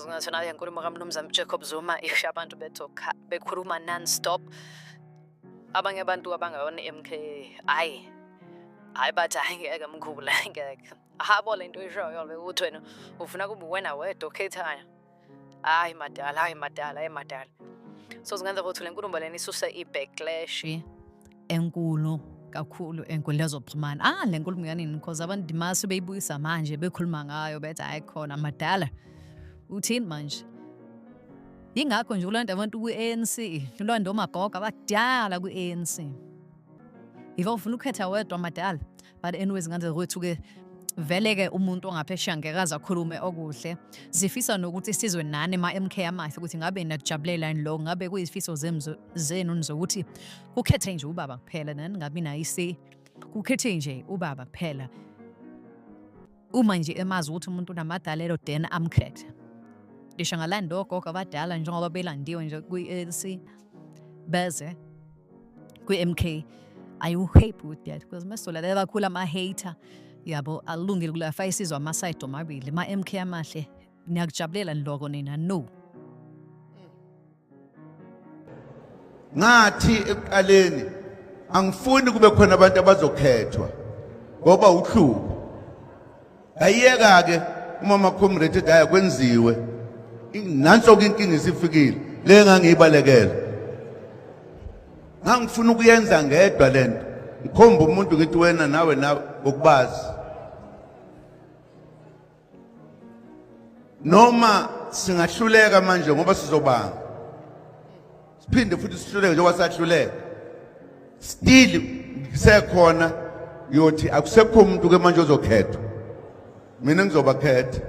Nacional yenkulumo kaMnumzane Jacob Zuma isho abantu bethu bekhuluma non-stop. Abanye abantu abangayona i-MK, hhayi hhayi, bathi hhayi ngeke mkhulu, ngeke. Ahabo le nto oyishoyo le ukuthi wena ufuna kube uwena wedwa okhethayo. Hhayi madala, hhayi madala, hhayi madala. So zingenza ukuthi le nkulumo lena isuse i-backlash enkulu kakhulu enkundla zokuxhumana. Ah, le nkulumo yanini because abantu dimase beyibuyisa manje bekhuluma ngayo bethi hhayi khona madala. Uthini manje? Yingakho nje ulanda abantu kwi-ANC, ulanda omagogo abadala kwi-ANC. Yiva ufuna ukukhetha wedwa madala. But anyways nganze kwethu-ke vele-ke umuntu ongaphesheya ngeke aze akhulume okuhle. Sifisa nokuthi sizwe nani ma-MK amahle ukuthi ngabe niyakujabulela yini lokho, ngabe kuyizifiso zenu nizokuthi kukhethe nje ubaba kuphela nani ngabi nayo i-say, kukhethe nje ubaba kuphela. Uma nje emazi ukuthi umuntu unamagalelo then amkhethe. Ngisho ngalanda ogogo abadala njengoba belandiwe nje kwi-ANC beze kwi-MK. Are you happy with that? Because mesizolalela kakhulu ama-hater yabo alungile kula fa isizwe ama-side omabili ma-MK amahle niyakujabulela niloko nina no. Ngathi ekuqaleni angifuni kube khona abantu abazokhethwa ngoba uhlupho. Ayiyeka ke uma ama-comrade ethi hhayi kwenziwe. Nanso-ke inkinga isifikile le engangiyibalekela. Ngangifuna ukuyenza ngedwa lento. Ngikhomba umuntu ngithi wena nawe nawe ngokubazi. Noma singahluleka manje ngoba sizobanga. Siphinde futhi sihluleke njengoba sahluleka. Still ngisekhona ngiyothi akusekho umuntu ke manje ozokhethwa. Mina ngizobakhetha.